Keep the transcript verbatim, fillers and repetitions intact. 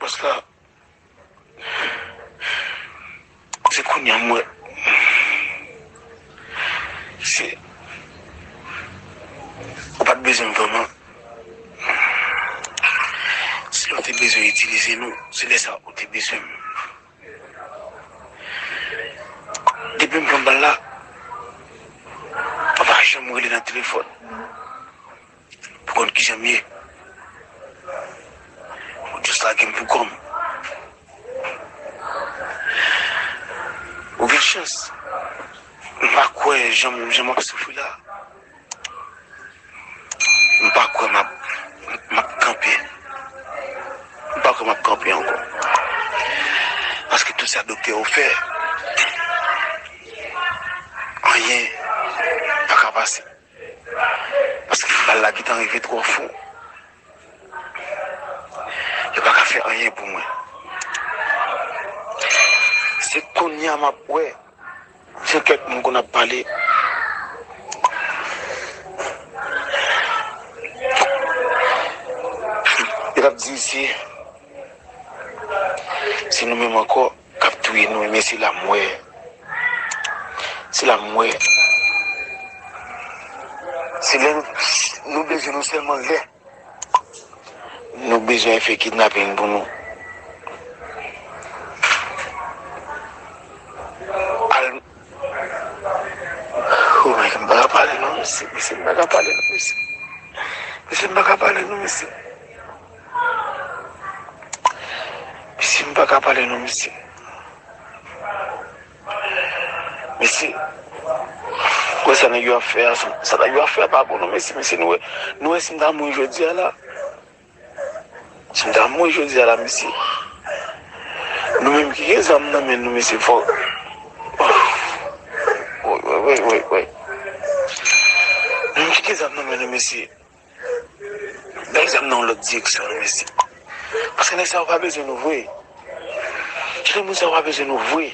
Pòs la, se kounye a m wè. Se, ou pa t bezwen m vrèman. Si lè w te bezwen itilize nou, se lè sa ou te bezwen m. Depi m pran bal la, ou pa janm rele nan telefòn pou konn kijan m ye. Ou just lage m pou kò m. Ou gen chans. M pa kwè jan m, jan m ap soufri la. M pa kwè m ap, m ap kanpe. M pa kwè m ap kanpe ankò. Paske tout sa doktè yo fè, anyen pa ka pase. Paske bal la gentan rive twò fon. Yo pa ka fè anyen pou mwen. Se kounye a m ap wè. Jan kèk moun konn ap pale. Yo t ap di se, se nou menm ankò k ap touye nou, men se la m wè. Se la m wè. Se lè nou, nou bezwen nou sèlman lè. Nou bezwen fè kidnaping pou nou. Al. Oh my God, m pa ka pale non, mesye. Mesye, m pa ka pale non, mesye. Mesye, m pa ka pale non, mesye. Mesye, m pa ka pale non, mesye. Mesye, wè sa nèg yo ap fè a, sa, sa nèg yo ap fè a pa bon non, mesye, mesye, nou wè, nou wè si m ta mouri jodi a la, si m ta mouri jodi a la, mesye, nou menm ki gen zam nan men nou, mesye, fò, woy, woy, woy, woy, woy. Nou menm ki gen zam nan men nou, mesye, bay zam nan yon lòt direksyon, mesye. Paske nèg sa yo pa bezwen nou vre. Timoun sa yo pa bezwen nou vre.